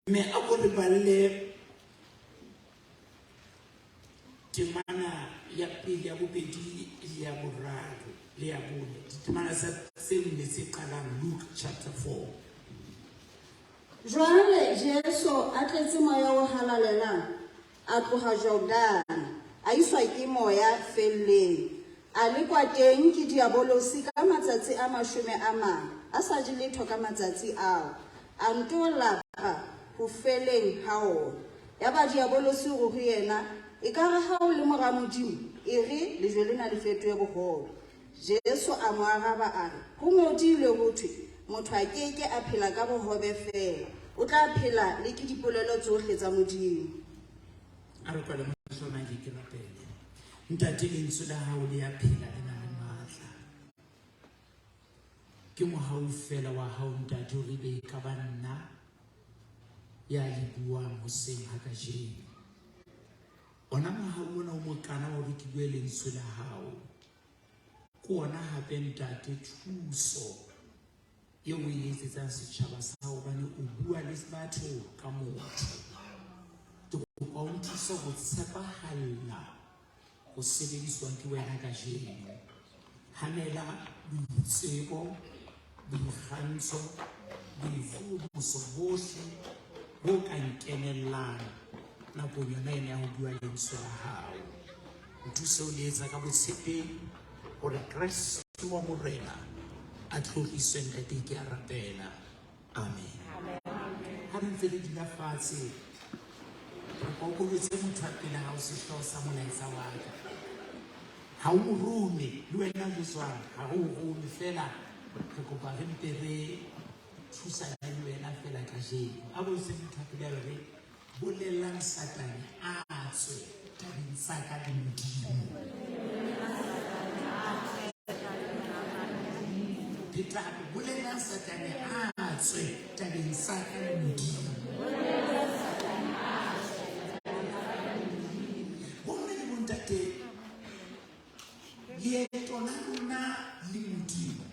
Mme a ko re balle temana ya pele, ya bobedi le ya boraro le ya bone. Ditemana tsa tse nne tse qalang Luke chapter 4. Jwale Jesu a tletse moya o halalelang, a tloha Jordane, a iswa ke moya feelleng. A lekwa teng ke Diabolosi ka matsatsi a mashome a mane, a sa je letho ka matsatsi ao, a ntoo lapa ho feleng ha ona. Yaba Diabolosi o re ho yena, Ekare ha o le Mora Modimo, ere lejwe lena le fetohe bohobe. Jesu a mo araba a re, Ho ngodilwe ho thwe, Motho a ke ke a phela ka bohobe feela, o tla phela le ke dipolelo tsohle tsa Modimo. A re kwale mahlo a ke ke rapele. Ntate, lentswe la hao le ya phela le na le matla. Ke mohau fela wa hao ntate hore ebe e ka ba nna ya le buang hoseng ha kajeno. Ona mohau ona o mokana wa hore ke bue lentswe la hao. Ke ona hape ntate thuso eo o e etsetsang setjhaba sa hao hobane o bua le batho ka motho. Ke kopa o nthuse ho tshepahalla ho sebediswang ke wena kajeno. Hanela boitseko, boikgantsho, boikgohomoso bohle bo ka nkenellang nakong yona ena ya ho bua lentswe la hao. Nthuse ho le etsa ka botshepehi hore Kreste wa Morena a tlotliswe ntate ke a rapela. Amen. Ha re ntse re dula fatshe, re kokolotse motho a pele hao sehlooho sa molaetsa wa ka. Ha o mo rome, le wena joswang, ha re o rome fela re kopa re mpe re thusane le wena fela kajeno. A bontshe motho a pele a re Bolellang Satane a tswe tabeng tsa ka le Modimo. Pheta hape, bolellang Satane a tswe tabeng tsa ka le Modimo. Bomme le bontate, leeto la rona le Modimo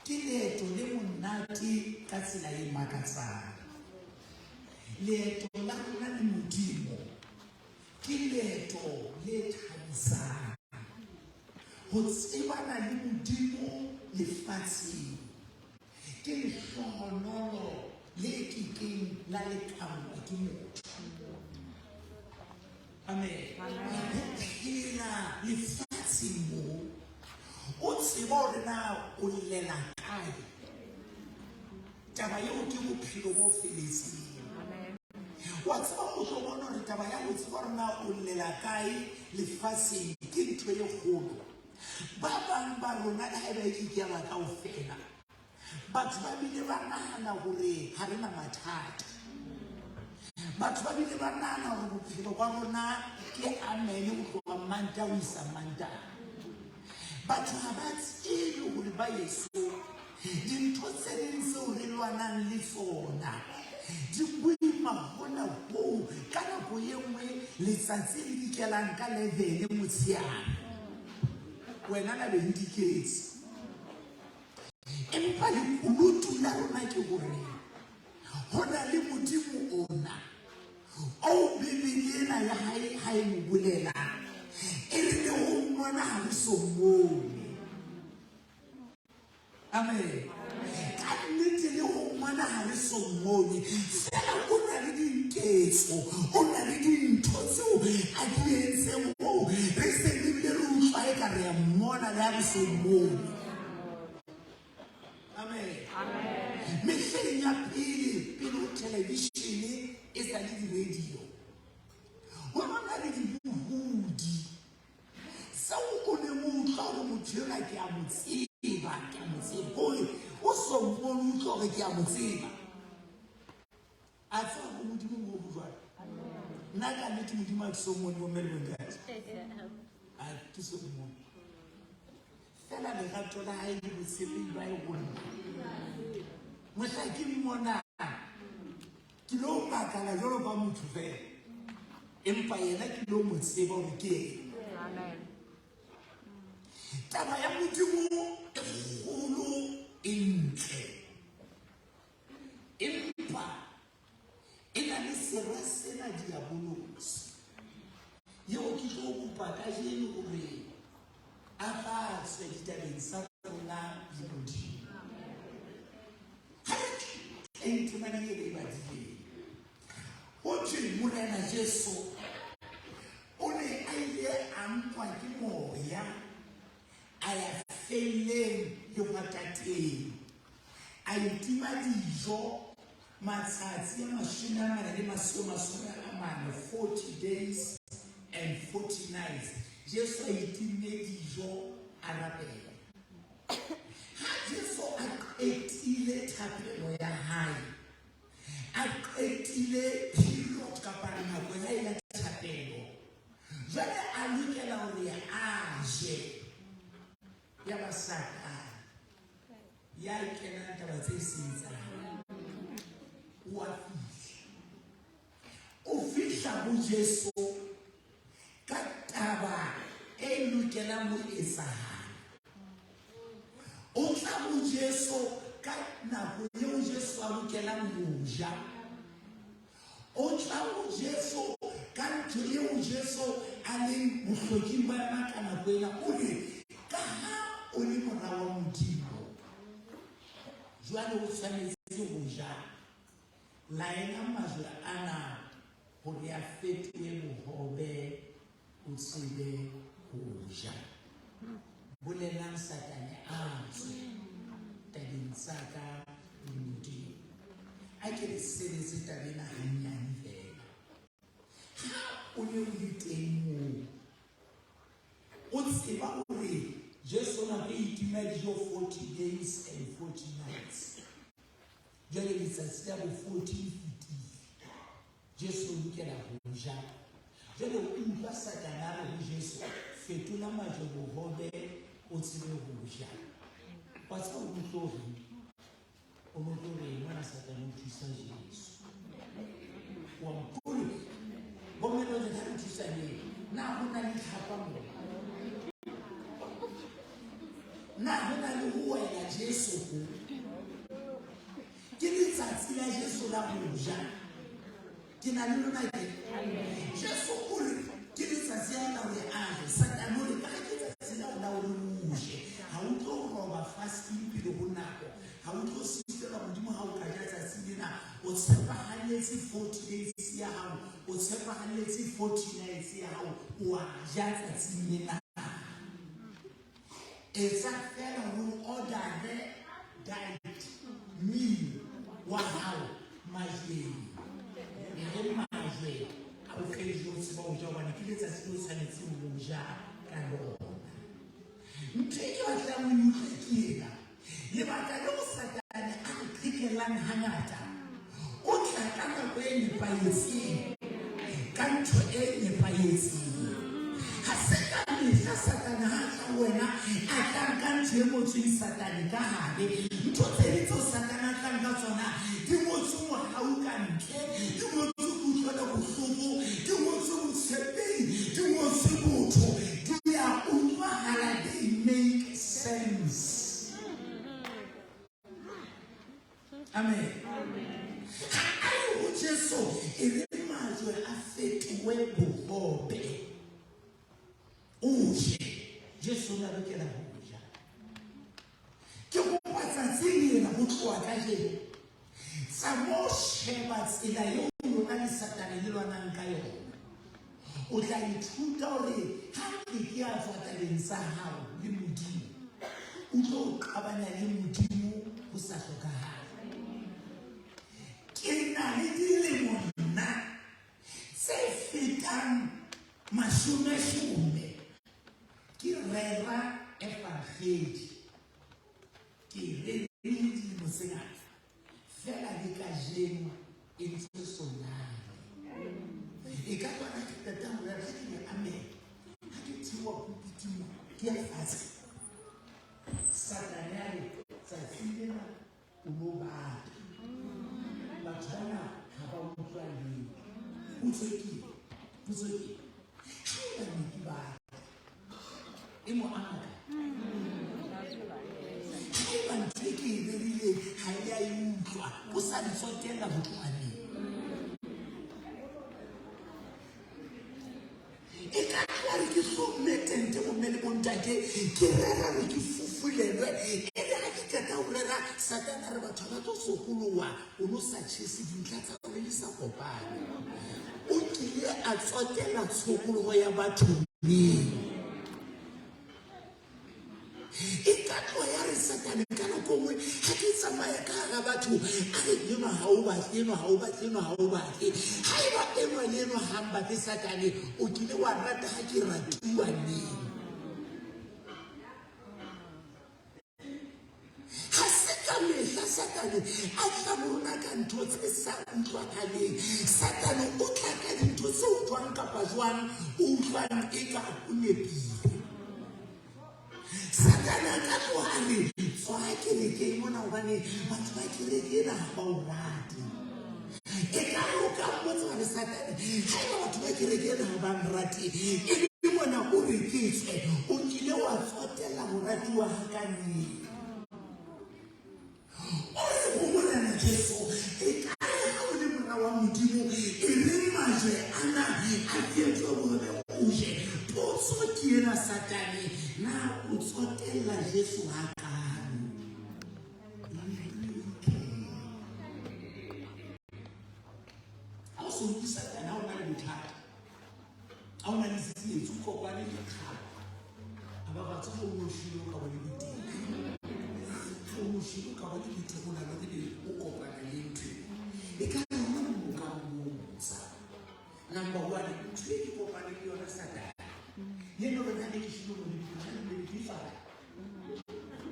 Ke leeto le monate ka tsela e makatsang. Leeto la rona le Modimo ke leeto le thabisang. Ho tsebana le Modimo lefatsheng ke lehlohonolo le ke keng la lekanngwa ke motho. Amen. Ho phela lefatsheng moo o tseba hore na o llela kae, taba eo ke bophelo bo feletseng. Wa tseba o tlo bona hore taba ya ho tseba hore na o llela kae lefatsheng ke ntho e kgolo. Ba bang ba rona le haeba e ke ke ya ba kaofela, Batho ba bile ba nahana hore ha re na mathata. Batho ba bile ba nahana hore bophelo ba rona ke amene ho tloha Mantaha ho isa Mantaha. Batho ha ba tsebe hore ba eso dintho tse ding tseo re lwanang le tsona di boima hona hoo ka nako e nngwe letsatsi le dikelang ka levele motsheare wena la be le diketse. Empa lekunutu la rona ke hore ho na le Modimo ona oo Bibele ena ya hae ha e mo bolela e re le ho mmona ha re so mmone. Amen. Ka nnete le ho mmona ha re so mmone, fela o na le diketso, o na le dintho tseo a di entseng hoo re se re bile re utlwa eka re a mmona le ha re so mmone. Amen. Mehleng ya pele, pele ho thelevishene e sa le di-radio, ho no na le dibohodi seo o neng o utlwa hore motho enwa ke a mo tseba, ke a mo tseba, kore o so mmone o utlwa hore ke a mo tseba. A tseba ko Modimo mo ho jwalo. Nna ka nnete Modimo a ke so mmone bomme le bontate. A ke so mmone. Fela lerato la hae le botshepehi ba hae ho nna. Mohla ke mmonang, ke lo makala jwalo ka motho fela. Empa yena ke lo mo tseba hore ke yena. Taba ya Modimo e kgolo e ntle. Empa enwa diabolosi eo ke tlo kopa kajeno hore a tla tswe ditabeng tsa rona le Modimo. Ha re tleng temaneng e re e badileng, ho thwe Morena Jesu o ne a ile a nkwa ke moya a ya felleng lehwatateng, a itima dijo matsatsi a 44 le 40, 40 days and 40 nights. Jesu a itimme dijo a rapela. Ha Jesu a qetile thapelo ya hae, a qetile period kapa nako ya hae ya thapelo, jwale a lokela hore a je. Ya ba Satane ya kenang taba tse seng tsa hae, o a fihla. O fihla ho Jesu ka taba e lokelang ho etsahala. O tla ho Jesu ka nako eo Jesu a lokelang ho ja. O tla ho Jesu ka ntho eo Jesu a leng bohloking ba yona ka nako ena. O re, ka ha o le mora wa Modimo, jwale o tshwanetse ho ja. Laela majwe ana hore a fetohe bohobe, o tsebe ho ja. Bolelang Satane a tswe tabeng tsa ka le Modimo. A ke re sebetse taba ena hannyane feela. Ha o ne o le teng moo, o tseba hore Jesu o na tlo itima dijo 40 days and 40 nights. Jwale letsatsi la bo 40 le fetile. Jesu o lokela ho ja. Jwale o utlwa Satane a re ho Jesu, fetola majwe bohobe o tsebe ho ja. Wa tseba o tlo reng? O no tlo reng ngwana Satane o thusa Jesu? Wa mpolo. Bomme ba re o thusa neng? Na ho na le tlhapa mo? Na ho na le ho wela Jesu ho? Ke letsatsi la Jesu la ho ja. Ke na le lona ke. Jesu o re ke letsatsi la hore a je. Satane o re ka ke letsatsi la hore o je. Ha o tlo roba fasting pele ho nako. Ha o tlo sitelwa Modimo ha o ka ja tsatsi lena. O tshepahalletse 40 days ya hao. O tshepahalletse 40 nights ya hao. O a ja tsatsing lena. Etsa feela hore o order-e diet meal wa hao majweng. E re majwe a o fe dijo o tseba ho ja hobane ke letsatsi le o tshwanetseng ho ja ka lona. Ntho e ke batlang o e utlwe ke ena. Lebaka leo Satane a re qhekellang hangata, o tla ka nako e nepahetseng, ka ntho e nepahetseng. Ha se ka mehla Satane ha a tla ho wena a tlang ka ntho e ngotsweng Satane ka hare. Ntho tse ding tseo Satane a tlang ka tsona di ngotswe mohau ka ntle, di ngotswe kutlwelo bohloko, di ngotswe botshepehi, di ngotswe botho, di a utlwahala, they make sense. Amen. Ha a re ho Jesu, e re majwe a fetohe bohobe. O je. Jesu o ne a lokela ho ja. Ke kopa tsatsing lena ho tloha kajeno, tsa mo sheba tsela eo lona le Satane le lwanang ka yona. O tla ithuta hore ha ke ke a tswa tabeng tsa hao le Modimo, o tlo o qabanya le Modimo ho sa hlokahale. Ke na le dilemo nna tse fetang mashomeshome ke rera evangedi. Ke rerile dilemo tse ngata. Feela le kajeno e ntse sonane. E ka tswa ke qeta ho rera ke re amen. Ha ke theoha pulpiting mo, ke ya fatshe. Satane a re, tsatsing lena o no bata. Batho bana ha ba utlwa letho. Potso ke eng? Potso ke eng? Haeba ne ke bata, e mo ama kae? Haeba ntho e ke e rerileng ha e a e utlwa, o sa ntsotella ho tloha neng? E ka tla re ke hlomme tente bomme le bontate, ke rera re ke fufulelwe. E re ha ke qeta ho rera, Satane a re batho ba tlo sokoloha, o no sa tjhese dintlha tsa hore di sa kopane. O kile a tsotela tshokoloho ya batho neng? E ka tloha ya re Satane ka nako nngwe ha ke tsamaya ka hara batho a re enwa ha o batle, enwa ha o batle, enwa ha o batle. Ha eba enwa le enwa ha mbatle Satane, o kile wa rata ha ke ratuwa neng? Ha se ka mehla Satane a tla ho rona ka ntho tse sa utlwakaleng. Satane o tla ka dintho tse utlwang kapa jwang o utlwang eka o nepile. Satane a ka tloha a re tswa kerekeng mona hobane batho ba kereke ena ha ba o rate. E ka re o ka mmotsa wa re Satane, haeba batho ba kereke ena ha ba nrate, e le mona o re ke tswe, o kile wa tsotella moratuwa ha ka neng? O re ho Morena Jesu, e ka re ha o le mora wa Modimo, e re majwe ana a fetohe bohobe o je. Potso ke ena, Satane, na o tsotella Jesu hakaalo? Ha o so utlwe Satane ha o na le bothata, ha o na le tsietsi, o kopane le kgabo, a ba batse ha o no shwele o ka ba le betere. Ha o no shwele o ka ba le betere, o na le hore o kopana le ntho e ka re hona o ka mmotsa. Number one, ntho e ke kopane le yona Satane, e le hore ha ne ke shwele o le betere, ha ne ke fara.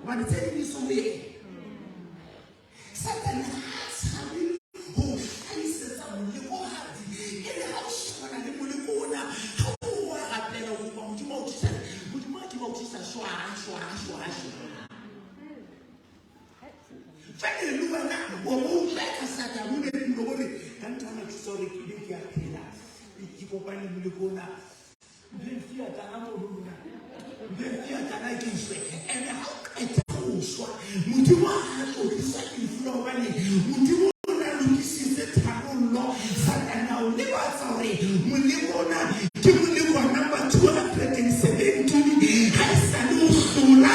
Hobane tse ding di so ho yena. Satane ha a tshabe ho o hlahisetsa molekohadi. E re ha o shebana le moleko ona, ha o wa rapela o kopa Modimo a o thusa, Modimo a ke ba o thusa shwa shwa shwa shwa. Jwale le wena o bo utlwa ka Satane o nepile o re ka ntho ana thusa hore ke be ke a phela ke kopane le moleko ona. Ene ha o qeta ho shwa, Modimo ha a tlotlisa ke lefu la hobane Modimo o na lokisitse tharollo. Satane a o lebatsa hore moleko ona ke moleko wa number 217. Ha e sale o hlola,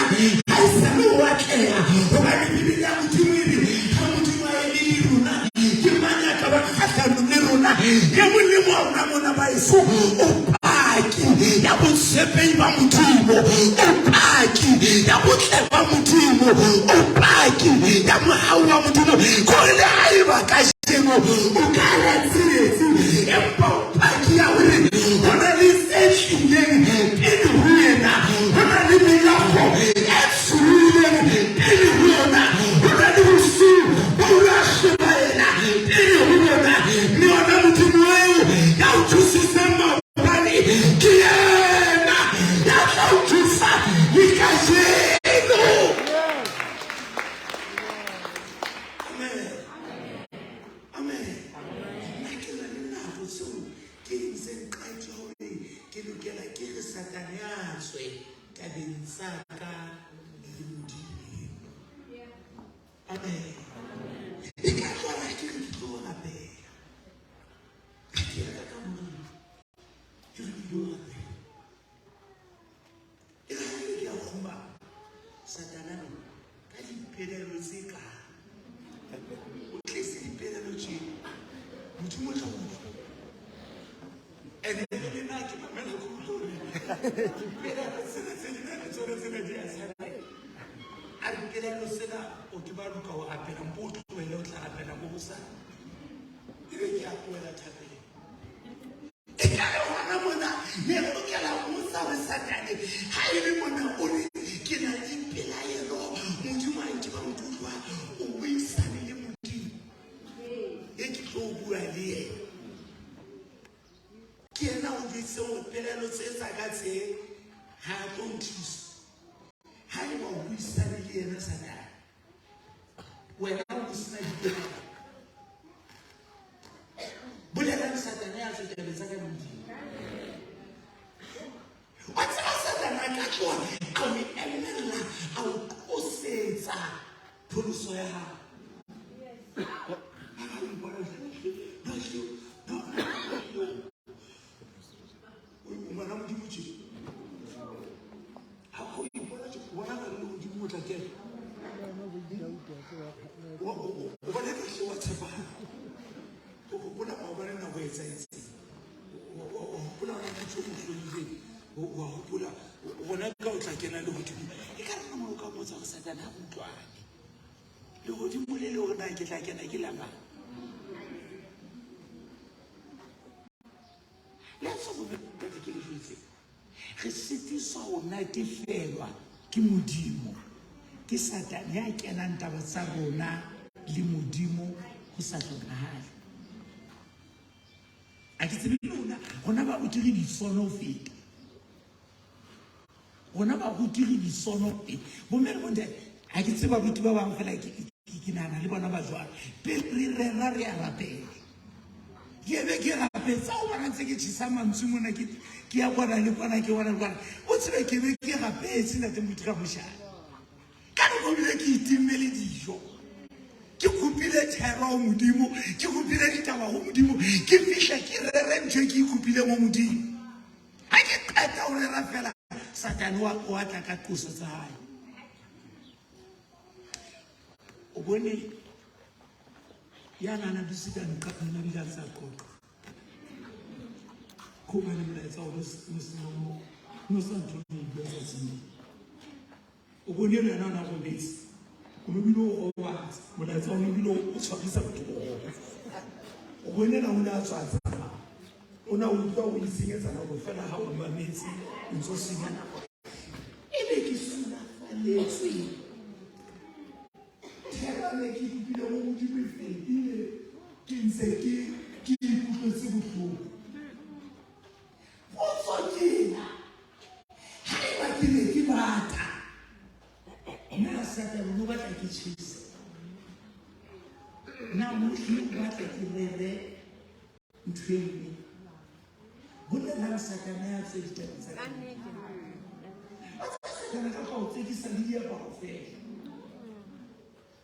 ha e sale o atleha, hobane Bibele ya Modimo e re ha Modimo a eme le rona, ke mang ya ka bang kgahlanong le rona? E mong le mong wa rona mona baeso o paki ya botshepehi ba Modimo, o paki ya botle ba Modimo, o paki ya mohau wa Modimo. Kore le haeba kajeno o ka ra tsietsi, empa o paki ya hore ho na le tse tlileng pele ho wena, ho na le melao e tshohileng pele ho yona, ho na le bosiu bo o a hlobaela pele ho bona, mme ona Modimo eo ya o thusitseng maobane ke yena ya tla o thusa le kajeno. Amen. Amen. Nna ke na le nako tseo ke entseng qeto ya hore ke lokela ke re Satane a tswe tabeng tsa ka le Modimo. Amen. E ka tswala ke re ke tlo rapela. Ga ke ya ka ka moreng. Ke re ke tlo rapela. E re ha ke a kguma Satana no ka dipelaelo tse ka. O tlise dipelaelo tse. Modimo o tla utlwa. Ene le nna ke mamela ke utlwa hore dipelaelo tsena tse di na le tsone tsena di a tshwana. A re pelaelo sena o ke ba loka ho rapela mpo o tlohele o tla rapela mo hosane. Ebe ke a tlohela thapelo. E ka re hona mona ne re lokela ho botsa hore Satane ha e le mona o re ke na le dipelaelo Modimo a nke ba nkutlwa o buisane le Modimo e ke tlo bua le yena. Ke yena o jwetsitseng hore pelaelo tse tsa ka tse ha a tlo nthusa. Ha eba o buisane le yena Satane, wena o sena dipelaelo. Bolelang Satane a tswe tabeng tsa ka le Modimo. Wa tseba Satane a ka tloha a o emella a o qosetsa pholoso ya hao. Ngwana etsahetseng. O hopola hona motho o mo hloileng, wa hopola rona ka o tla kena lehodimong. E ka rena mo o ka botsa hore Satane ha re utlwane. Lehodimo le le hore na ke tla kena ke la mang? Le a tseba hore ntate ke le jwetse, re sitiswa ho natefelwa ke Modimo ke Satane ya kenang taba tsa rona le Modimo ho sa hlokahale. A ke tsebe lona, rona baruti re disono ho feta. Rona baruti re disono ho feta. Bomme le bontate, ha ke tsebe baruti ba bang fela ke nahana le bona ba jwalo. Pele re rera re a rapela. Ke be ke rapetsa o bona ntse ke tjhesa mantswe mona ke ke ya kwana le kwana ke kwana le kwana. O tsebe ke be ke rapetse ntate Moruti ka moshana. Ka nako ebile ke itimme le dijo. Ke kopile thero ho Modimo, ke kopile ditaba ho Modimo, ke fihle ke rere ntho e ke e kopileng ho Modimo. Ha ke qeta ho rera fela, Satane wa tla ka qoso tsa hae. O bone ya nana dutse ka nqa nna bile a ntse a qoqa. Ke hobane molaetsa o no sa ntho o bua tsatsing leo. O bone le yena o ne a robetse. O no bile o robatsa. Molaetsa o no bile o tshwarisa batho boroko. O bone ena o ne a tswa a tsamaya. O ne a utlwa o itshenyetsa nako fela ha o mametse o ntso senya nako. Ebe ke sulafaletswe. Thero ne ke ikutlwile go Modimo e fedile ke ntse ke ke ikutlwetse bohloko. Potso ke ena, haeba ke ne ke bata, na Satane o ne o batla ke tjhese? Na o ne o batla ke rere ntho e nngwe? Bolelang Satane a tswe ditabeng tsa ka. Satane ka o tsekisa le diaparo fela.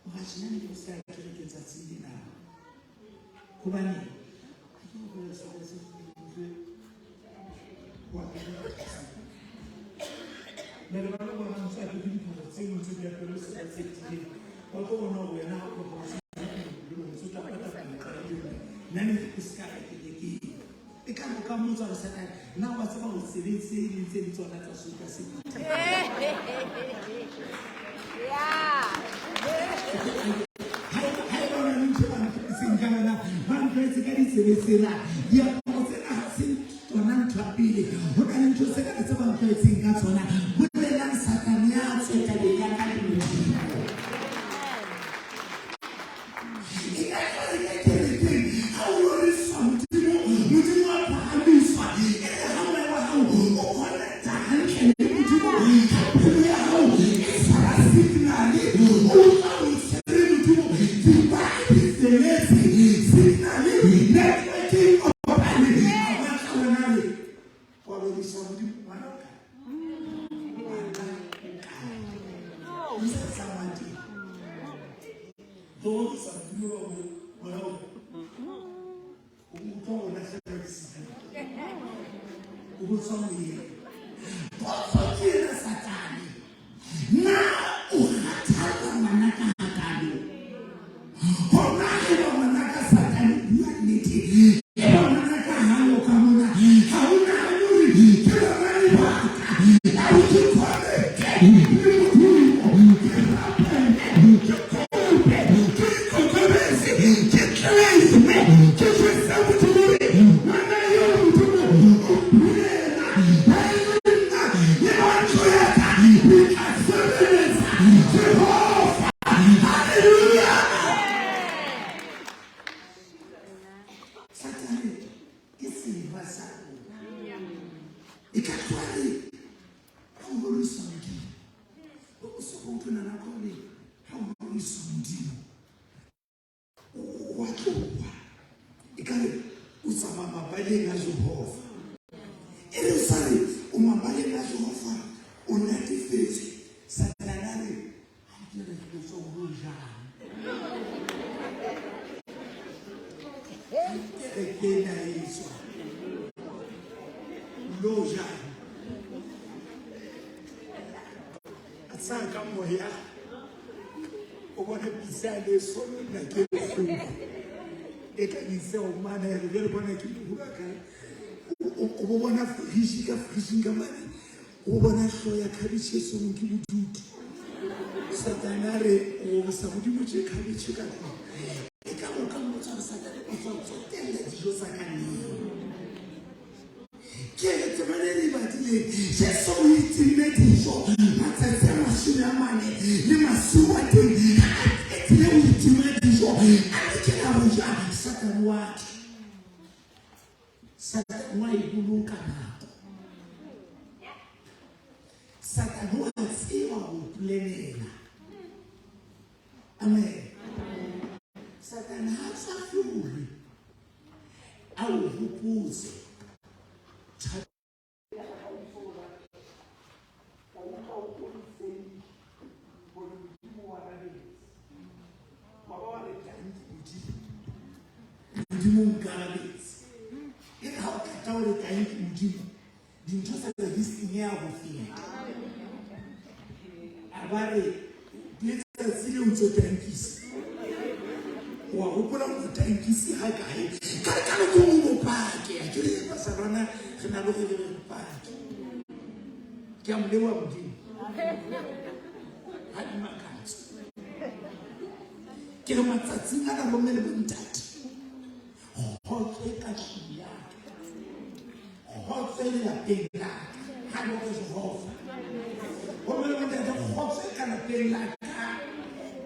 Hore tjena ne ke o sa kereke tsatsi lena. Hobane ha ke hopola seka se utlwe wa na le bana bona ntse a ke diphahlo tse ding tse di apere se tse tileng ba tlo bona hore wena ha o go se le ntse o tla pata nna ne ke se ka kerekeng e ka mo ka motsa re satane na wa tseba ho sebetse ding tse di tsona tsa soka se ha e bona ntho ba ntlwaetseng ka yona ba ntlwaetse ka ditsebe tsena diaparo tsena ha se tsona ntho ya pele ho na le ntho tse ngata tse ba ntlwaetseng ka tsona bolelang satane ya tswe tabeng ya ka le modimo E ka jwale ka kerekeng ha o roriswa Modimo, Modimo wa phahamiswa. E re ha moya wa hao o connecta hantle le Modimo, ha pelo ya hao e tshwara signal-e, o utlwa o tshwere Modimo, dibae di feletse, signal-e, network e kopane, a batla wena re wa rorisa Modimo, ngwana o kae? Ngwana o kae? O sa tsamaya teng. Rorisa Modimo ba mo ngwana o o utlwa o latlhelwa ke signal. O bo tswa moyeng. Potso ke ena Satane. Na o kgathalla ngwana ka hakalo? Hona eba ngwana ka Satane bua nnete. Eba ngwana ka halo ka mona. Ha o nahane hore ke lona lebaka la hore ke connecte le Modimo. Ke rapele, ke kope, ke ikokobetse, ke claime, ke jwetse Modimo hore ngwana eo Modimo o mphile yena. Ha e le nna le ba ntlo ya ka, re tla sebeletsa Jehova. Hallelujah! Satane ke sera sa rona. E ka jwale ha o rorisa Modimo, o se go utlwe nana ka hore ha o rorisa Modimo wa tloha ekare o tsamaya mabaleng a Jehova. E re o sa re o mabaleng a Jehova o natefetswe, Satane a re ha ke re ke tswa o lo jang. Kereke ena e tswa lo jang. A tsaya ka moya o bone pitsa ya leso nna ke kgogo. E ka iseo mane re jwale bona ke moholo a kae. O bo bona fridge ka fridgeng ka mane. O bona hlooho ya khabetjhe e tshwerweng ke bodutu. Satane a re o sa modimo tje khabetjhe ka tlung. E ka o ka mmotsa hore Satane o tswa tsotella dijo tsa ka neng. Ke re temana e re e badileng, Jesu o itimme dijo matsatsi a 40 le masiu a teng. Ha a qetile ho itima dijo, a lokela ho ja, Satane wa tla. Satane wa e boloka nako. Satane wa tseba ho planela. Amen. Satane ha tswafe hore a o hopotse Modimo o nkarabetse. E re ha o qeta ho re tanki Modimo, dintho tsa be di senyeha ho feta. A ba re letsatsi le o ntso tankisa. Wa hopola o tankisi ha kae? Ka ka le ko o bopake. A ke re bazalwana re na le hore re bopake. Ke a mo leboha Modimo. Ha di makatso. Ke re matsatsing ana bomme le bontate kgotso e ka tlung ya ka, kgotso e lelapeng la ka, ha boko Jehova. Bomme le bontate kgotso e ka lapeng la ka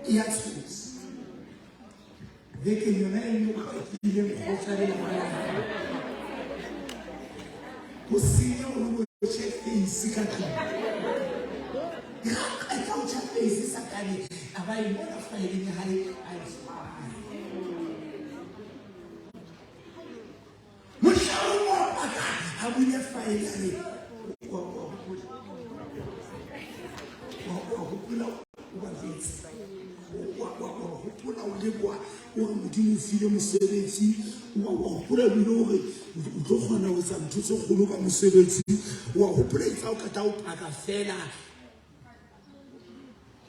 e ya tshosa. Bekeng yona e nngwe ke ileng kgotso ya lelapa la ka. Ho senya hore bo tjhe face ka tlung. Ha qeta ho tjha face Satane a ba e bona faeleng ya hae a e tshwara. Mohla o wa paka a bule faele a re wa hopola wa hopola o ba jwetse wa hopola o leboha o re Modimo o file mosebetsi wa hopola ebile hore o tlo kgona ho etsa ntho tse kgolo ka mosebetsi wa hopola etsa o qeta o paka fela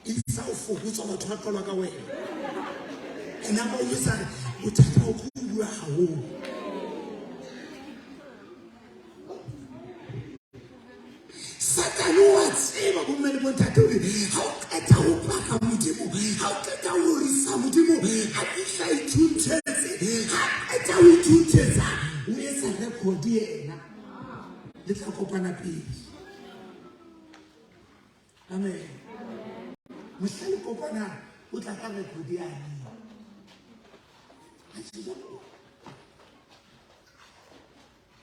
e sa o fokotsa batho ba qalwa ka wena ena ba o jwetsa re bothata o ko bua haholo Satane o a tseba bomme le bontate hore ha o qeta ho paka Modimo, ha o qeta ho rorisa Modimo, a fihla ithunthetse, ha qeta ho ithunthetsa, o etsa record yena. Le tla kopana pele. Amen. Mohla le kopanang, o tla ka record yane.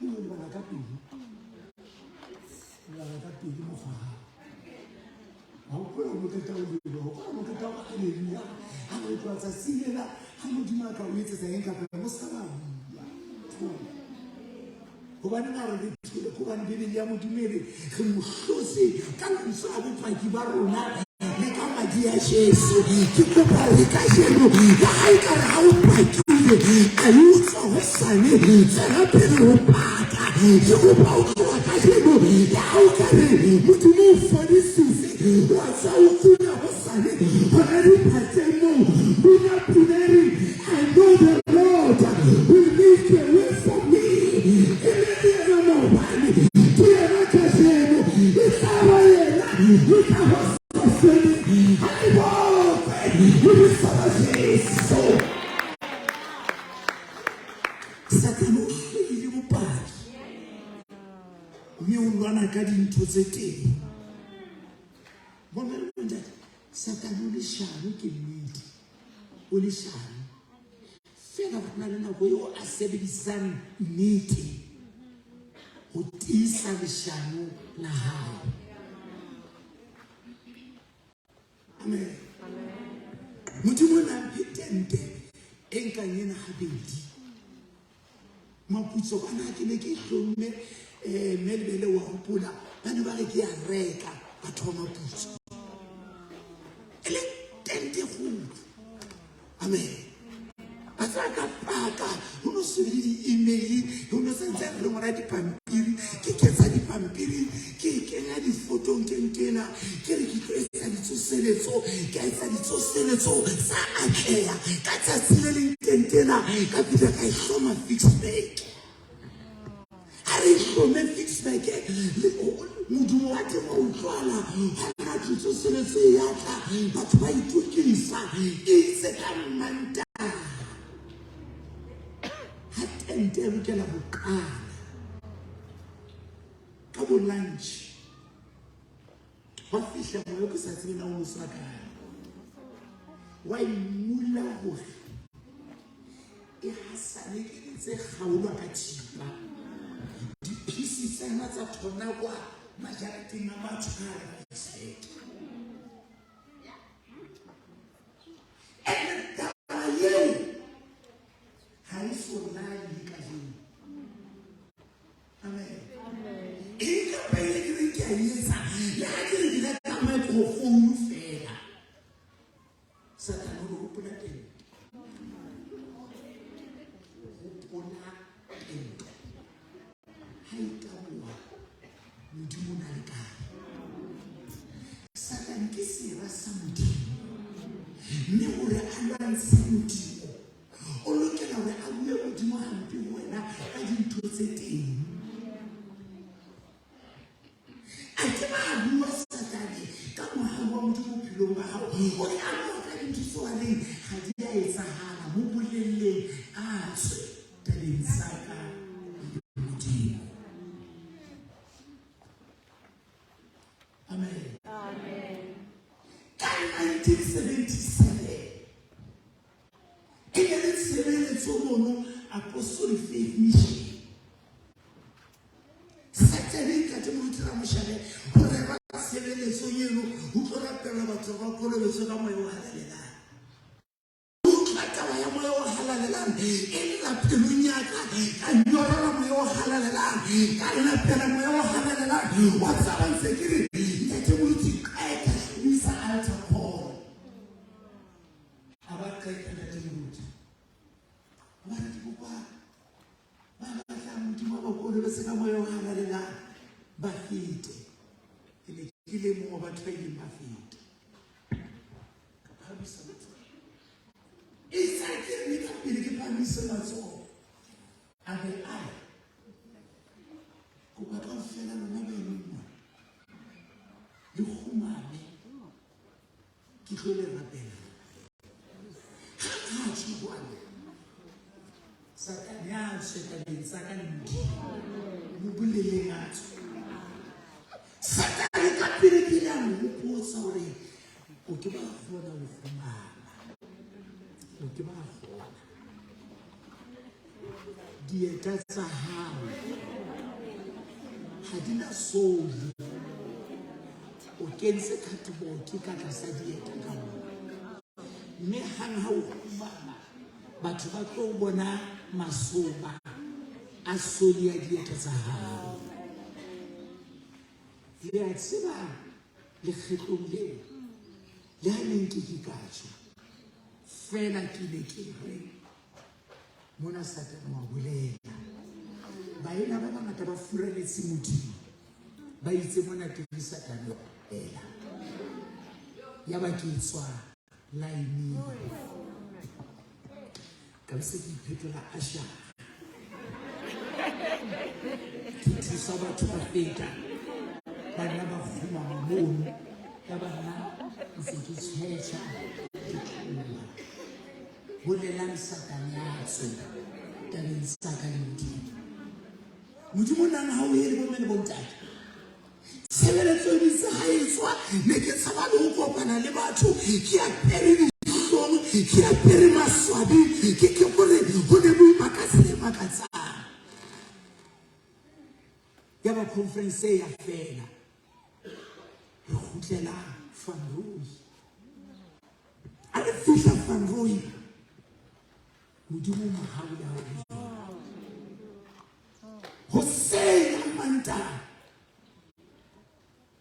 O lebala ka pele. Lebala ka pele mokgwa gago. Ga o kgone go qeta o leboha, o kgona go qeta go haleluya. Ha re tloha tsatsing lena, ha Modimo a ka o etsetsa eng kapa eng, o se ka ba bua. Thola. Hobaneng a re re thole? Ke hobane Bibele ya Modimo e re re mo hlotse ka lentswe la bopaki ba rona le ka madi a Jesu. Ke kopa hore kajeno le ha e ka re ha o pakile, a e utlwa hosane, tswela pele ho paka. Ke kopa ho tloha kajeno le ha o ka re Modimo o fodisitse, wa tswa o kula hosane, hona diphatseng moo, bina pina e reng, I know the Lord will make a way for me. E ne le yena maobane, ke yena kajeno, e tla ba yena le ka ho sa feleng. Ha le bokwe lebitso la Jesu. Satane o hloile bopaki mme o lwana ka dintho tse teng. Bomme le bontate, Satane o leshano ke nnete. O leshano. Feela ho na le nako eo a sebedisang nnete ho tiisa leshano la hae. Amen. Modimo o ne a mphe tente e nkang ena habedi. Maputso bana ke ne ke hlomme mme lebele wa hopola ba ne ba re ke ya reka batho ba maputso e le tente kgolo. Amen. Ba tsaya ka paka ho no se be le di-email ho no sentse re ngola dipampiri ke ketsa dipampiri ke e kenya difotong ke ntena ke re ke tlo etsa ditsoseletso ke etsa ditsoseletso tsa atleha ka tsatsi le leng. Tente ena ka fihla ka e hloma Ficksburg. Ha re e hlome Ficksburg, modumo wa teng wa utlwala. Hona tsoseletso e ya tla, batho ba itokisa. Itse ka Mmantaha ha tente e lokela ho qala ka bo lunch, wa fihla moya o ke sa tsebe na o tswa kae, wa imula hore e hasane ke tse kgaolwa ka thipa, diphisi tsena tsa thonakwa majareteng a batho ka hara Ficksburg. Ene taba eo ha e so lale kajeno. Amen. Eng kapa eng e ke reng ke a e etsa, le ha ke re ke reka microphone fela, Satane o re hopola tente. Hopola tente. Ha e taboha, Modimo o na le kae? Satane ke sera sa Modimo. Mme hore a lwantshe Modimo, o lokela hore a bue Modimo hampe ho wena ka dintho tse teng. A ke ba bua Satane ka mohau wa Modimo bophelong ba hao, o tla bua ka dintho tse wa reng ha di a etsahala. Mo bolelleng a tswe tabeng tsa ka le Modimo. Amen. Ka 1977 e ne le tshebeletso mono Apostolic Faith Mission. Saturday ntate Moruti Ramoshale ho rera tshebeletsong eno ho tlo rapela batho ba kolobetswe ka moya o halalelang. Utlwa taba ya moya o halalelang e lla pelong ya ka, ka nyorela moya o halalelang, ka lapela moya o halalelang. Wa tsaba ntse ke re ntate Moruti qeta hlomisa altar call. A ba qeta ntate Moruti. Ba re ke kopa ba batlang Modimo ba kolobetse ka moya o halalelang ba fete. Ke ne ke le mong wa batho ba ileng ba feta. Ka phahamisa matsoho. Itse ha ke eme ka pele ke phahamise matsoho. A be a re, kopa kaofela lona ba emeng mona le kgumame ke tlo le rapela. Ha a tjho jwalo, Satane a tswe tabeng tsa ka le Modimo. Mo boleleng a tswe. Satane ka pele pele a mo hopotsa hore o ke ba kgona ho kgumama. O ke ba kgona. Dieta tsa hao ha di na soli. O kentse cardboard ka tlasa dieta ka mona. Mme hang ha o kgumama, batho ba tlo bona masoba a soli ya dieta tsa hao. Le a tseba lekgetlong leo, le ha ne nke ke ka tjho, feela ke ne ke re mona Satane wa bolela. Baena ba bangata ba furaletse Modimo, ba itse mona teng Satane wa bolela. Yaba ke tswa laeneng, ka be se ke iphetola ashara, ke thusa batho ba feta, ba nna ba kgumama mono, ya ba nna ntse ke tjhetjha ke tloha. Bolelang Satane a tswe tabeng tsa ka le Modimo. Modimo o nang ha o ele bomme le bontate. Tshebeletso e itse ha e tswa, ne ke tshaba le ho kopana le batho, ke apere dihlong, ke apere maswabi, ke ke gore ho ne boima ka tsela e makatsang. Yaba conference e ya fela, re kgutlela Van Rooi. A re fihla Van Rooi, Modimo o mohau le ha o le jwalo. Hoseng ha Mantaha,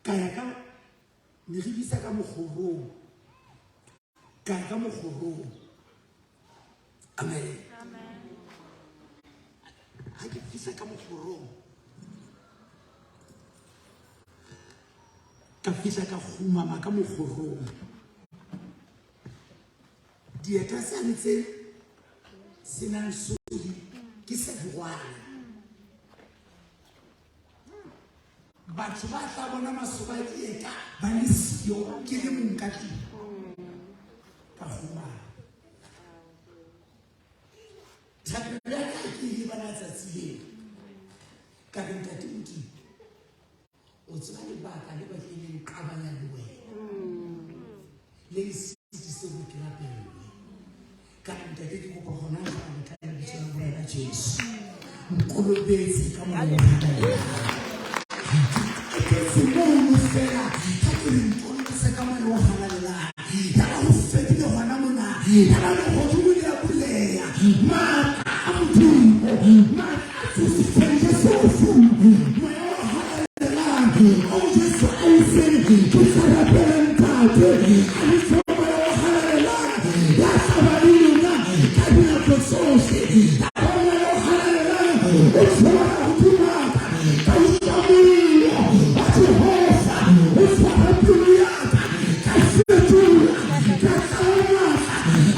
ka ya ka ne re bitsa ka mokgorong, ka ya ka mokgorong. Amen. Ha ke fihla ka mokgorong, ka fihla ka kgumama ka mokgorong. Dieta tsane tse Senang sodi ke sa dirwala. Batho ba tla bona masoba a dieta ba le siyo ke le mong ka tlung. Ka kgumama. Thapelo ya ka ke e lebala tsatsi leo. Ka re Ntate Modimo, o tseba lebaka le batlileng le nqabanya le wena. Le nsitise hore ke rapelle. Ka re Ntate ke kopa hona jwale ka lebitso la Morena Jesu. Nkolobetse ka moya o halalelang. Ke qetetse mono feela ha ke re nkolobetse ka moya o halalelang. Yaba ho fedile hona mona. Yaba lehodimo le a buleha. Matla a Modimo, matla a tsositseng Jesu bafung, moya o halalelang o Jesu a itseng ke tla rapela Ntate a le fe moya o halalelang ya tla ba le lona ka dinako tsohle. Yaba moya o halalelang o theoha hodima ka, ka utlwa mollo wa Jehova o tshwara pelo ya ka, ka fetola, ka tlala matla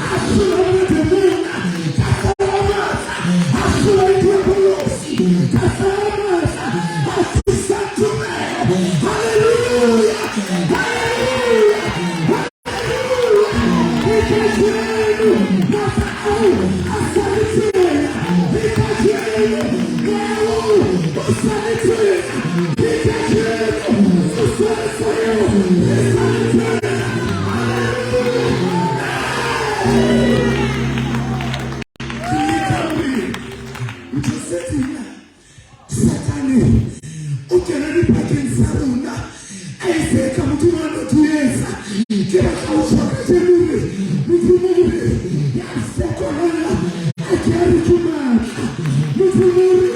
a hlolang mademona, ka tlala matla a hlolang diabolosi, ka tlala matla a tlisang tumelo. Haleluya! Haleluya! Haleluya! Le kajeno matla ao a sa le tsela. Le kajeno moya oo o sa le tsela. Le kajeno tsoseletso eo e sa le tsela. Haleluya! Ke leka hore ntho tse ding Satane o kena dipakeng tsa rona a etse eka Modimo a no di etsa. Ke batla ho tjho kajeno hore Modimo o re ya fokolang a ke a re ke matla. Modimo o re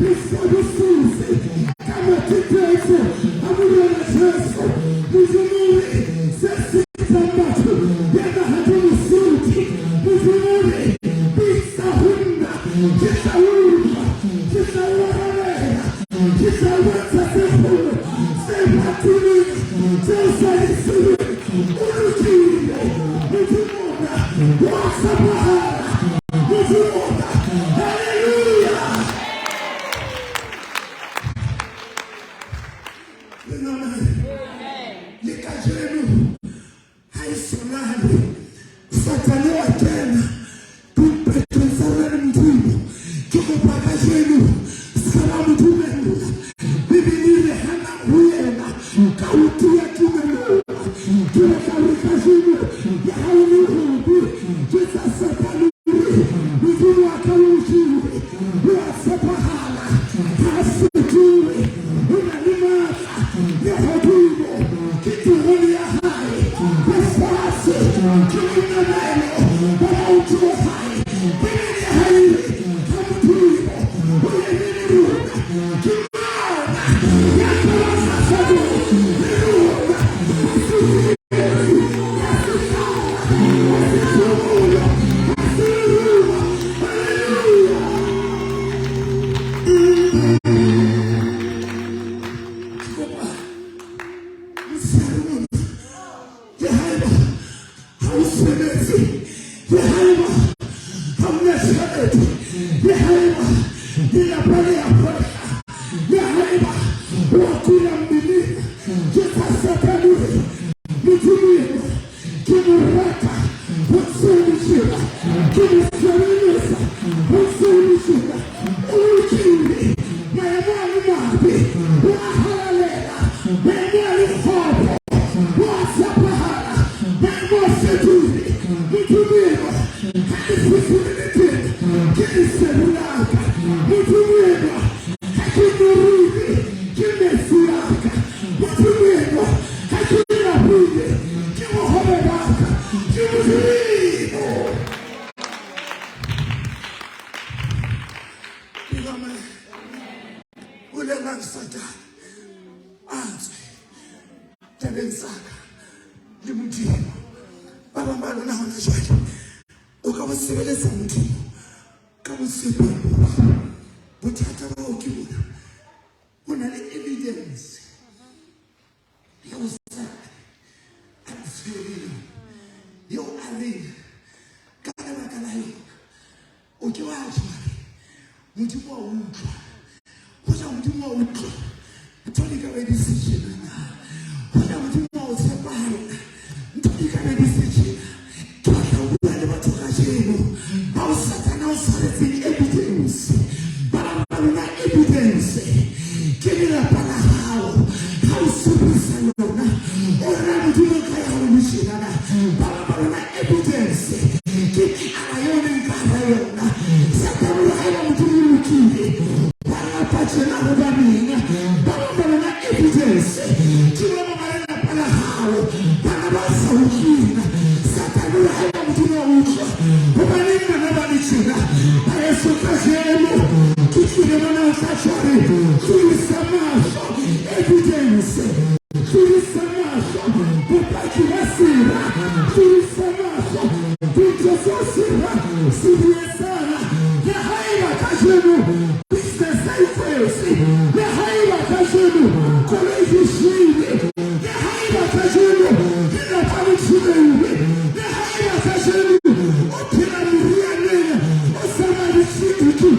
re fodisitse ka matetetso a Morena Jesu. Modimo o re se sitang batho yena ha di mo site. Modimo o re bitsa ho nna ke tla utlwa, ke tla o arabela, ke tla o etsa tse kgolo tse patilweng tse o sa di tsebeng. O lokile Modimo ona, wa tshepahala Modimo ona. Haleluya! Le nona le kajeno Ha e sonane, Satane wa kena dipakeng tsa rona le Modimo. Ke kopa kajeno se ka ba mo dumella. Bibele e re hanang ho yena ka ho tiya tumelong. Ke batla hore kajeno le ha o le hobe, jwetsa Satane hore Modimo wa ka o lokile, o a tshepahala, ha a fetohe, o na le matla. Lehodimo ke terone ya hae, lefatshe ke bonamelo ba maoto a hae. Bibele ya hae e re ha Modimo o eme le rona, ke mang ya ka bang kgahlanong le rona? Ha se tsietsi, ha se tlala, ha se tlhobolo, ha se lerumo. Haleluya! Ke kopa motshehare mona, le haeba ha o sebetse, le haeba ha o na tjhelete, le haeba lelapa le a hwehla, le haeba wa kula mmeleng, jwetsa Satane hore Modimo yena ke mo rata ho tseo tsela, ke mo sebeletsa ho tseo tsela. O lokile, maemo a le mabe, o a halalela, maemo a le kgopo, o a tshepahala, maemo a fetohile. Modimo enwa ha ke fufule le teng, ke lesedi la ka. Modimo enwa ha ke nyorilwe, ke metsi a ka. Modimo enwa ha ke lapile, ke bohobe ba ka. Ke Modimo. Amen. Bolelang Satane a tswe tabeng tsa ka le Modimo. Ba bang ba lona hona jwale o ka bo sebeletsa Modimo ka botshepehi. Bothata ba hao ke bona o na le evidence eo Satane a e tshwereng, eo a reng ka lebaka la yona o Modimo wa utlwa. Hoja Modimo wa utlwa, ntho di ka be di se tjena na? Hoja Modimo wa o tshepahalla, ntho di ka be di se tjena. Ke batla ho bua le batho kajeno bao Satane a o tshwaretseng evidence. Ba bang ba lona evidence ke lelapa la hao. Ha o sebedisa yona, o re na Modimo o ka ya ho le tjena na? Ba bang ba lona evidence ke tlala eo leng ka hara yona. Satane o re haeba Modimo o lokile, wa lapa tjena hobaneng? Ba bang ba lona evidence ke boemo ba lelapa la hao, bana ba sa utlweng. Satane o re haeba Modimo wa utlwa, hobaneng bana ba le tjena? Baheso kajeno ke tlile mona ho tla tjho re tlodisa mahlo evidence, tlodisa mahlo bopaki ba sera, tlodisa mahlo dintho tseo sera se di etsang. Le haeba kajeno business e kwetse, le haeba kajeno koloi di shwele, le haeba kajeno lelapa le thubehile, le haeba kajeno o phela morianeng o sa maditšhiki,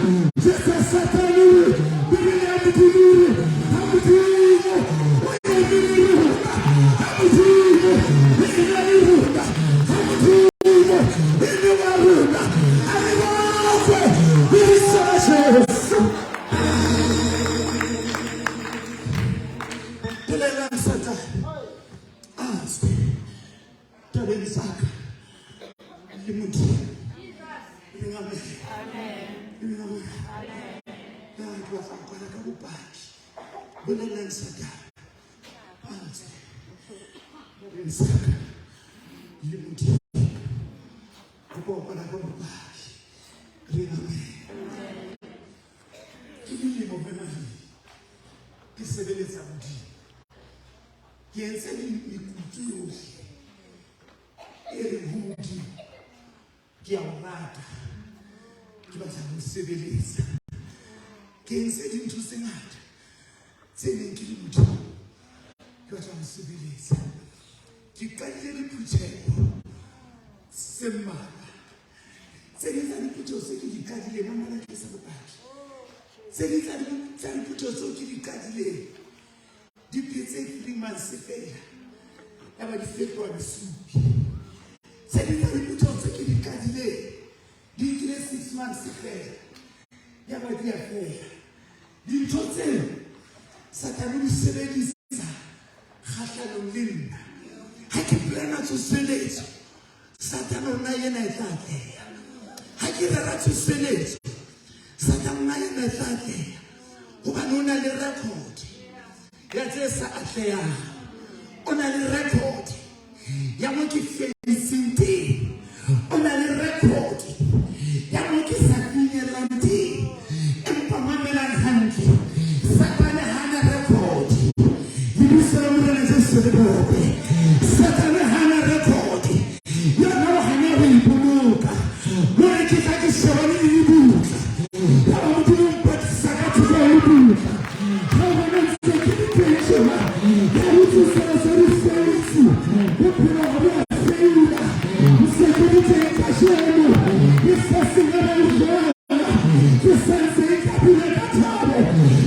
jwetsa Satane o re Bibele ya Modimo e re ha Modimo o eme le rona, ha Modimo o ena le rona, ha Modimo e le wa rona, a re bakwe lebitso la Jesu. Bolelang Satane a tswe tabeng tsa ka le Modimo. Reng amen. Reng amen. Ya ke batla ho kwala ka bopaki. Bolelang Satane a tswe tabeng tsa ka le Modimo. Kopa ho kwala ka bopaki. Reng amen. Ke dilemo mona ke sebeletsa Modimo. Ke entse mekutu yohle e reng ho Modimo, ke a o rata, ke batla ho o sebeletsa. Ke entse dintho tse ngata tse neng ke le Modimo, ke batla ho sebeletsa. Ke qadile diphutheho tse mmalwa. Tse ding tsa diphutheho tse ke di qadileng, mamela ke sa bopaki. Tse ding tsa diphutheho tseo ke di qadileng di phetse 3 months fela, ya ba di fetoha lesupi. Tse ding tsa diphutheho tse ke di qadileng di nkile 6 months fela, ya ba di a fela. Dintho tseo Satane o di sebedisa kgahlanong le nna. Ha ke plana tsoseletso, Satane o nna ena e tla atleha. Ha ke rera tsoseletso, Satane o nna ena e tla atleha. Hobane o na le record ya tse sa atlehang. O na le record ya mo ke feitseng teng. O na le record ya mo ke sa finyellang teng. Empa mamelang hantle, Satane ha na record. Lebitso la Morena Jesu le bokwe. Satane ha na record. Yona o hana ho ipoloka. Mona ke tla ke shebane le lebutla. Yaba Modimo o mpatlisa ka thoko ya lebutla. Ha o bona ntse ke le teng tjena, ka ditsoseletso di feitse. Bophelo ha bo a feila. Ntse ke le teng kajeno. Ke sa senya ba ujana. Ke sa ntse ka bina ka thabo.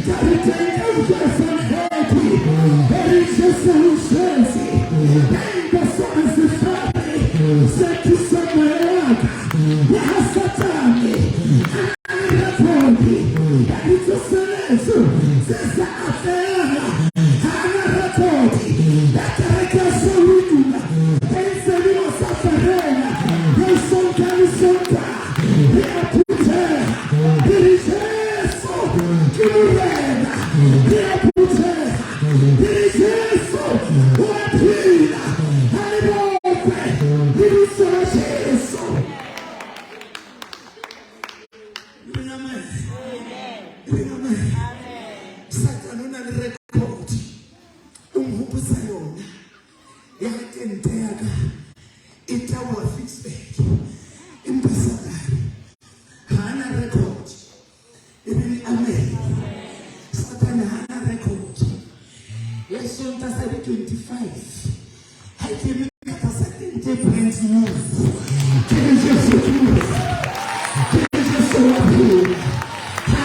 Ka re teng ka utlwa sankgethi. E re Jesu o shwetse. Ka sona sehlare se thusa moya wa ka. Le ha Satane a na le rekhodi ya ditsoseletso tse sa atleha, ha a na rekhodi ya kereke ya Sewina e ntse le sa ferela ya Sonta le Sonta. Re a phutheha, re re Jesu ke Morena. Re a phutheha, re re Jesu o a phela. Ha le bokwe lebitso la Jesu. Reng amen. Reng amen. Satane o na le record. O nhopotsa yona. Ya tente ya ka e taboha Ficksburg. Empa Satane ha a na record. E be amen. Satane ha a na record. Ya Sonta sa di 25. Ha ke eme ka tlasa tente brand new. Ke re Jesu ke Morena. Ke re Jesu wa phela. Ha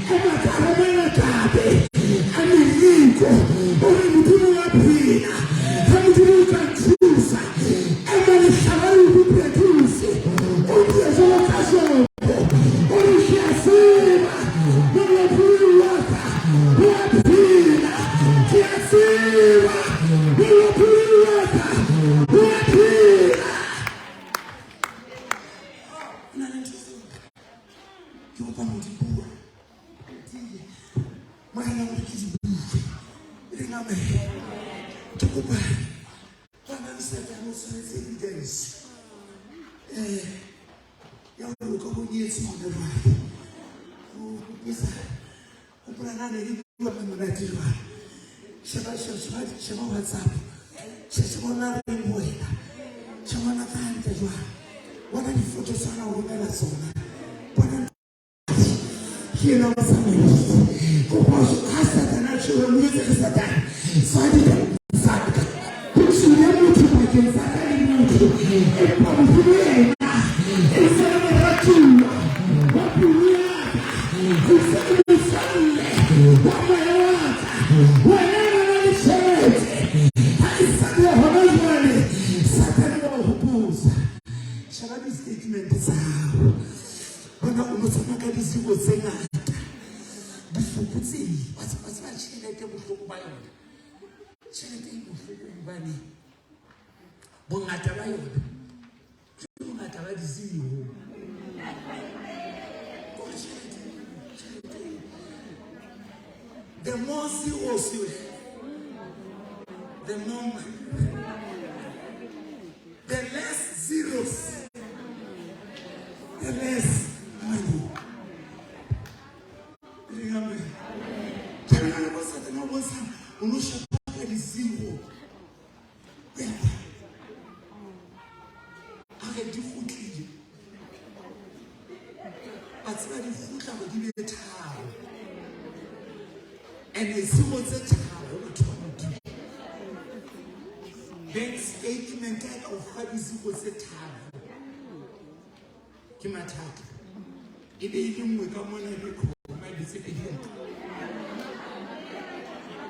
Ema ka hara malakabe a meleko, o re Modimo wa phela. Ha Modimo o ka nthusa, ema lehlaba le o reproduce. O bue jwalo ka Jobo, o re ke a tseba molopolli wa ka o a phela. Ke a tseba molopolli wa ka o a phela. Ho na le ntho tseo ke kopang ho di bua tiye morena gore ke di bue e leng amen. Ke kopa ba bang satane o tshwanetse evidence ya gore o ka bonyetse gone jwale. O hopotsa gopola na ne ke bua ka monate jwale. Sheba sheba sheba WhatsApp, sheba ona reng ho wena, sheba ona ka hantle jwale, bona difoto tsana o romela tsona, bona ke yena motsamaisi. Kopa ha satane a tjhebe mo etse re satane sa ditabeng tsa ka, ho tswile motho pakeng tsa ka le motho, empa Modimo yena e ntse le moratuwa wa pelo ya ka, e ntse le motswalle wa moya wa ka. Wena ya nang le tjhelete ha e sa le hona jwale, satane wa o hopotsa. Sheba di-statement tsa hao, bona o no tsamaya ka dizero tse ngata, di fokotsehile. Wa tseba tjhelete bohloko ba yona, tjhelete e bohloko hobane bongata ba yona ke bongata ba dizero. Kore tjhelete, the more zeros you have, the more money. The less zeros, the less money. Amen. Ke nna le bo Satane o bontsha o no shapa ka di-zero. O ya kwa. A re di kgutlile. Wa tseba di kgutla hore di be tharo. And zero tse tharo batho ba Modimo. Bank statement ya ka o fa di-zero tse tharo. Ke mathata. E be e le nngwe ka mona e be khoma e be tse pedi ka ntle.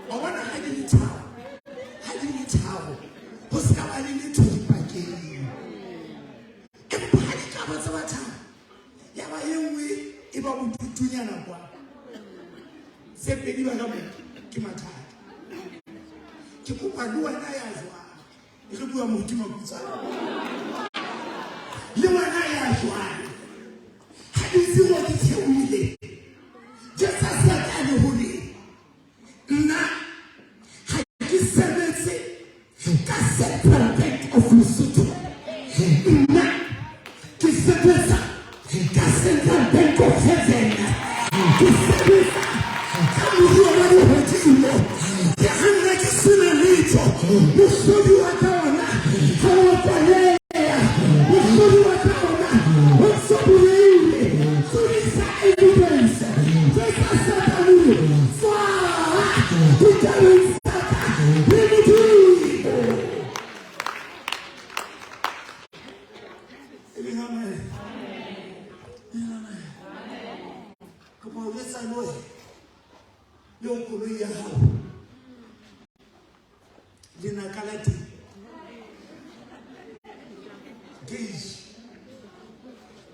Wa bona ha di le tharo, ha di le tharo, ho se ka ba le letho dipakeng. Empa ha di ka ba tsa ba tharo, ya ba e nngwe e ba bodutunyana kwa, tse pedi ba ka moo, ke mathata. Ke kopa le wena ya jwang, re bua moruti Maputsane, le wena ya jwang, ha ditsebo di theohile, jwetsa Satane hore nna ha ke sebetse ka Central Bank of Lesotho, nna ke sebetsa ka Central Bank of Heaven, ke sebetsa ka moruo wa lehodimo. Ke ha nna ke sena letho, mohlodi wa ka ona ha wa kwaleha, mohlodi wa ka ona o ntso buile. Tsodisa evidence, jwetsa Satane hore tswa ditabeng tsa ka le Modimo. Amen. Amen. Amen. Kopa o jwetsa le wena le o koloi ya hao lenaka la teng gauge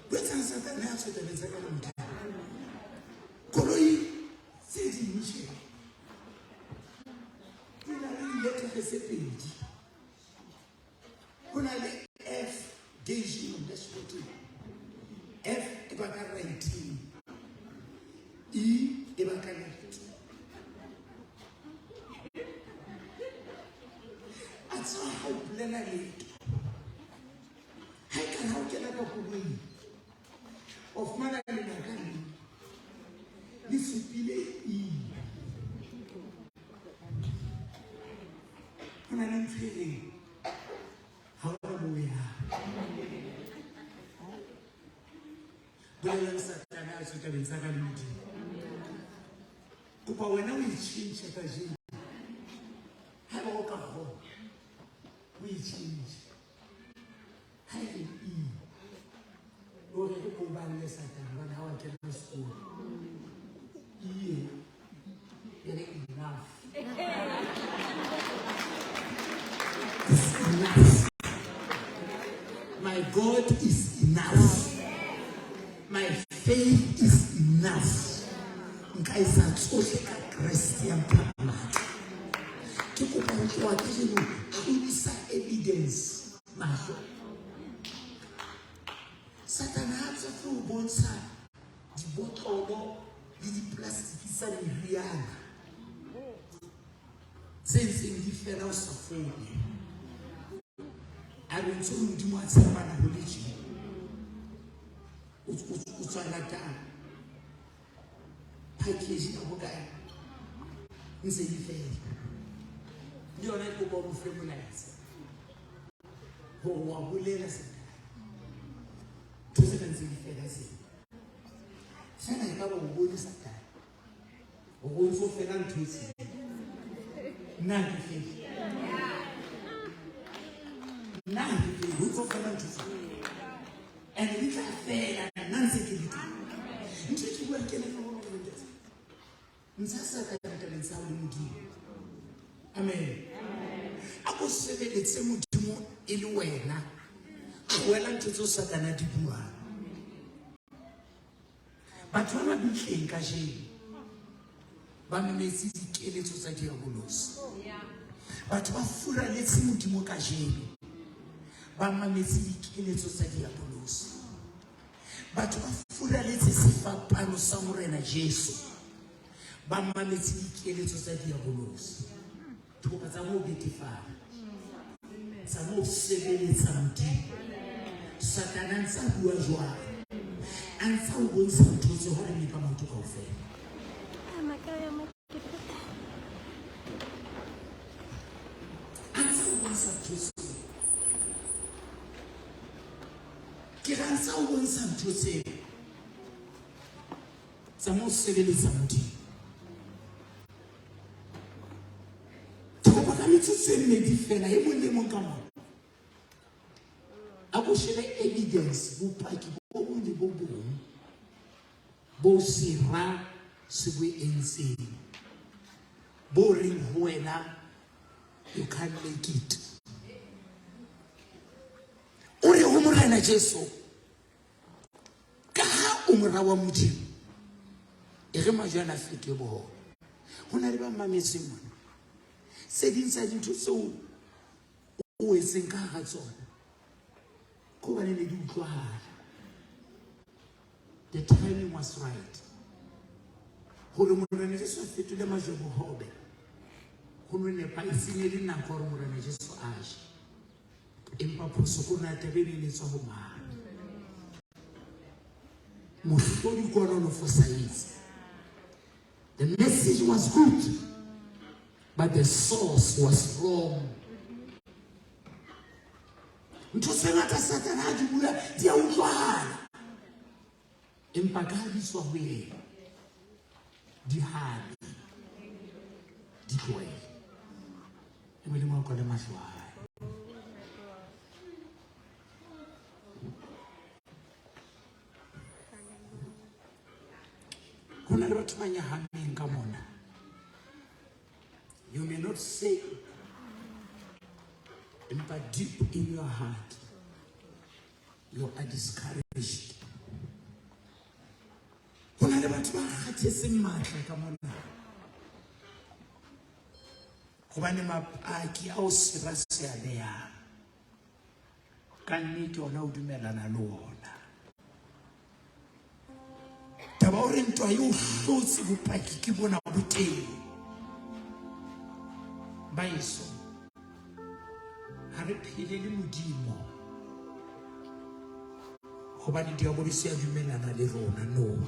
jwetsang Satane a tswe tabeng tsa ka le Modimo. Koloi tse ding tje di na le diletere tse pedi. Ho na le F gauge mo dashboarding. F e ba ka right-eng, E e ba ka left. A tseba ha o bolela letho. Ha e ka ha o kena ka koloing, o fumana lenaka le le supile E. Ho na le ntho e reng ha ona moo o yang. Bolelang Satane a tswe tabeng tsa ka le Modimo. Kopa wena o e tjhentjhe kajeno. Haeba o ka kgona, o e tjhentjhe. Ha e re E, o re re ko balle Satane hobane ha wa kena sekolo. enough. Is enough. My God is enough. My faith is enough. Nka etsa tsohle ka Kreste ya mphang matla. Ke kopa ho tloha kajeno tlodisa evidence mahlo. Satane ha tswa ho bontsha dibotlolo le diplastiki tsa meriana tse ntseng di fela o sa fole. A re ntse le Modimo a tshepana ho le tje. O tswa latang package ya bokae ntse di fela. Le yona ke kopa o mo fe molaetsa hore wa bolela Satane. Ntho tsena ntse di fela tsena. Fela e ka ba o bone Satane. Hore o ntso fela ntho tse. Nna ke fele. Nna ke fele. O ntso fela ntho tse. And di tla fela nna ntse ke le teng. Ntho e ke buang ke le hore ntate. Ntsha Satane tabeng tsa hao le Modimo. Amen. A ko sebeletse Modimo e le wena. Tlohela ntho tseo Satane a di buang. Batho ba mabitleng kajeno ba mametse dikeletso tsa diabolosi. Batho ba furaletse Modimo kajeno ba mametse dikeletso tsa diabolosi. Batho ba furaletse sefapano sa Morena Jesu ba mametse dikeletso tsa diabolosi. Ke kopa tsa mo betefala. Tsa mo sebeletsa Modimo. Satane a ntse a bua jwalo. A ntse a o bontsha ntho tse hore mme ka maoto kaofela. A ntse a o bontsha ntho tseo. Ke re a ntse a o bontsha ntho tseo. Tsa mo sebeletsa Modimo. Ke kopa ka metsotso e mmedi fela e mong le mong ka mona. A ko shebe evidence bopaki bo bong le bo bong bo sera se bo entseng bo reng ho wena you can't make it. O re ho Morena Jesu ka ha o mora wa Modimo e re majwe ana a fetohe bohobe. Ho na le ba mametseng mona. Tse ding tsa dintho tseo o wetseng ka hara tsona ke hobane ne di utlwahala. The timing was right. Hore Morena Jesu a fetole majwe bohobe ho no nepa e seng e le nako hore Morena Jesu a je. Empa phoso ko na taba e ne e tswa ho mang. Mohlodi ke ona o no fosahetse. The message was good, but the source was wrong. Ntho tse ngata Satane ha di bua di a utlwahala. Empa ka ha di tswa ho yena, di hane, di tlohele. E Modimo a kwale mahlo a hae. Ho na le batho ba nyahameng ka mona. You may not say, empa deep in your heart, you are discouraged. Ho na le batho ba kgathetseng matla ka mona. Hobane mapaki ao sera se a behang, ka nnete ona o dumellana le ona. Taba hore ntwa e o hlotse bopaki ke bona bo teng. Baeso, ha re phele le Modimo hobane diabolose ya dumellana le rona no.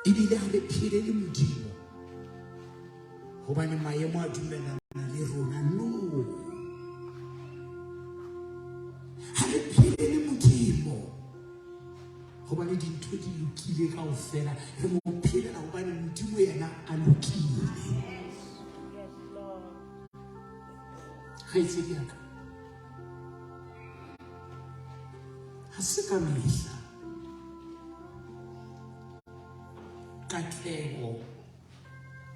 Ebile ha re phele le Modimo hobane maemo a dumellana le rona no. Ha re phele le Modimo hobane dintho di lokile kaofela, re mo phelela hobane Modimo yena a lokile. Kgaitsedi ya ka, ha se ka mehla katleho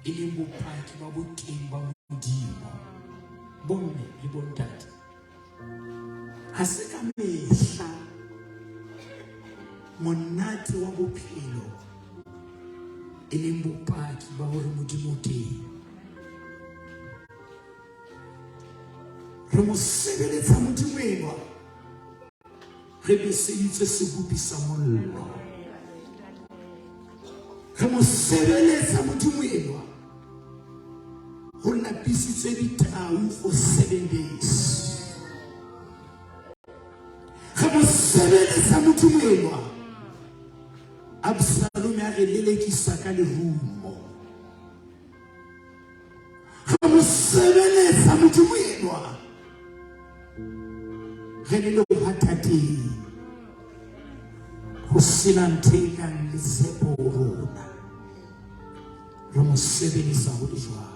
E leng bopaki ba boteng ba Modimo. Bomme le bontate, ha se ka mehla monate wa bophelo e leng bopaki ba hore Modimo o teng. Re mo sebeletsa Modimo enwa, re beseditse sebopi sa mollo. Re mo sebeletsa Modimo enwa, ho lapisitswe ditau for 7 days. Re mo sebeletsa Modimo enwa, Absalome a re lelekisa ka lerumo. Re mo sebeletsa Modimo enwa, re le lehwatateng, ho sena ntho e kang le tshepo ho rona. Re mo sebeletsa ho le jwalo.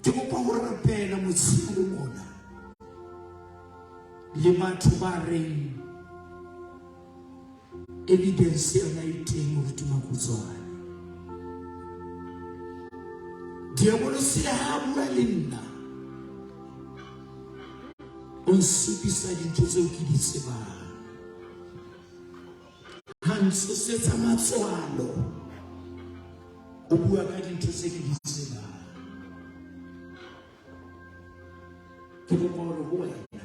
Ke kopa ho rapela motshehare mona le batho ba reng evidence yona e teng moruti Makutswane. Diabolosi le ha bua le nna o nsupisa dintho tseo ke di tsebang. Ha ntshosetsa matswalo o bua ka dintho tse ke di tsebang. Ke kopa hore ho wena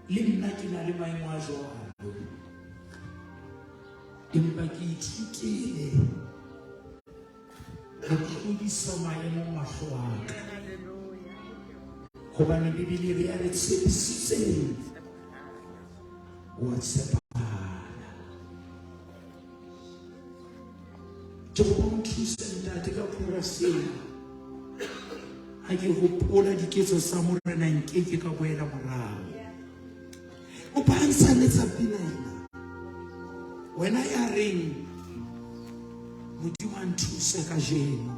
le nna ke na le maemo a jwalo, empa ke ithutile ho tlodisa maemo mahlo a ka, hobane Bibele re ya re tshepisitseng wa tshepahala. Ke kopa o nthuse ntate ka chorus ena. Ha ke hopola diketso tsa Morena nkeke ka boela morao. O phahamisa pina ena. Wena ya reng Modimo a nthuse kajeno.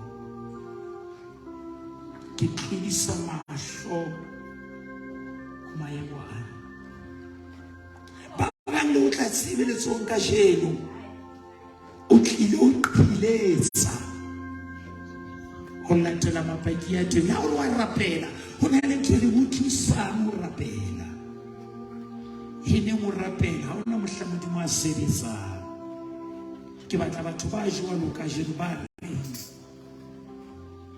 Ke tlodisa mahlo ho maemo ana. Ba bang le o tla tshebeletsong kajeno. O tlile o qhiletsa ho latela mapaki a teng. Ha o re wa rapela, ho na le ntho e re o thusang ho rapela. E neng o rapela, ha hona mohla Modimo a sebetsang. Ke batla batho ba jwalo kajeno ba reng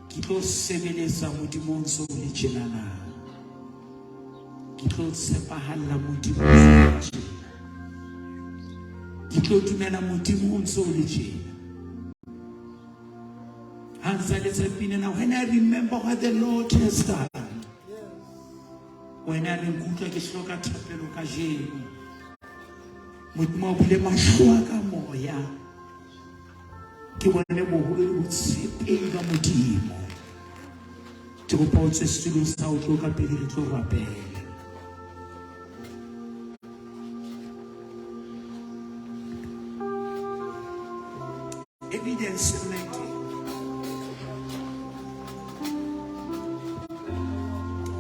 ke tlo sebeletsa Modimo o ntse o le tjenana. Ke tlo tshepahalla Modimo o ntse o le tjena. Ke tlo dumela Modimo o ntse o le tjena. Ha ntse a letsa pina na, when I remember what the Lord has done. Wena re nkutlwa ke hloka thapelo kajeno. Modimo a bule mahlo a ka moya. Ke bone boholo le botshepehi ba Modimo. Ke kopa o tswe setulong sa o tlo ka pele re tlo rapela. Evidence yona e teng.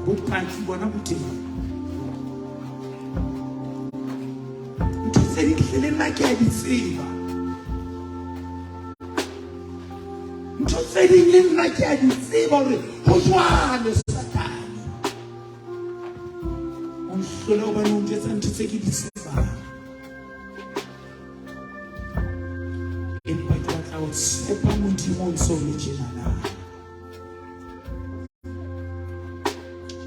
Bopaki bona bo teng. Ntho tse ding hle le nna ke a di tseba. Ntho tse ding le nna ke a di tseba hore ho jwalo Satane. O nhlole hobane o njwetsa ntho tse ke di tsebang. Empa ke batla ho tshepa Modimo o ntse o le tjenana.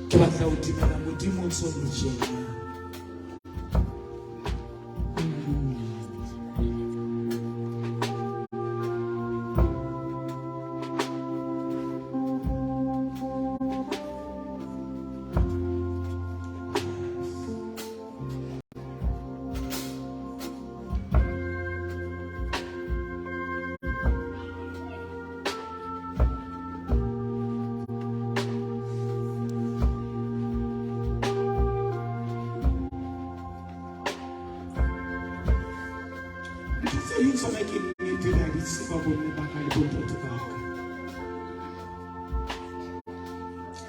Ke batla ho dumela Modimo o ntse o le tjena. Ntho tse ding tsona ke nnete re a di tseba bomme ba ka le bontate ba ka.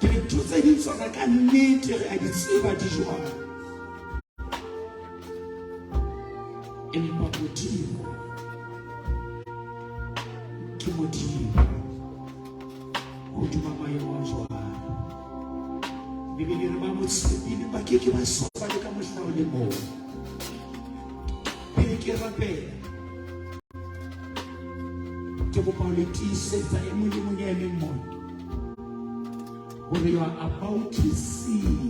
Ke re ntho tse ding tsona ka nnete re a di tseba di jwang. Empa Modimo Ke Modimo hodima maemo a jwalo. Bibele e re ba mo tshepile ba ke ke ba swaba le ka mohla o le mong. Pele ke rapela, ke kopa ho le tiisetsa e mong le mong ya emeng mona hore you are about to see.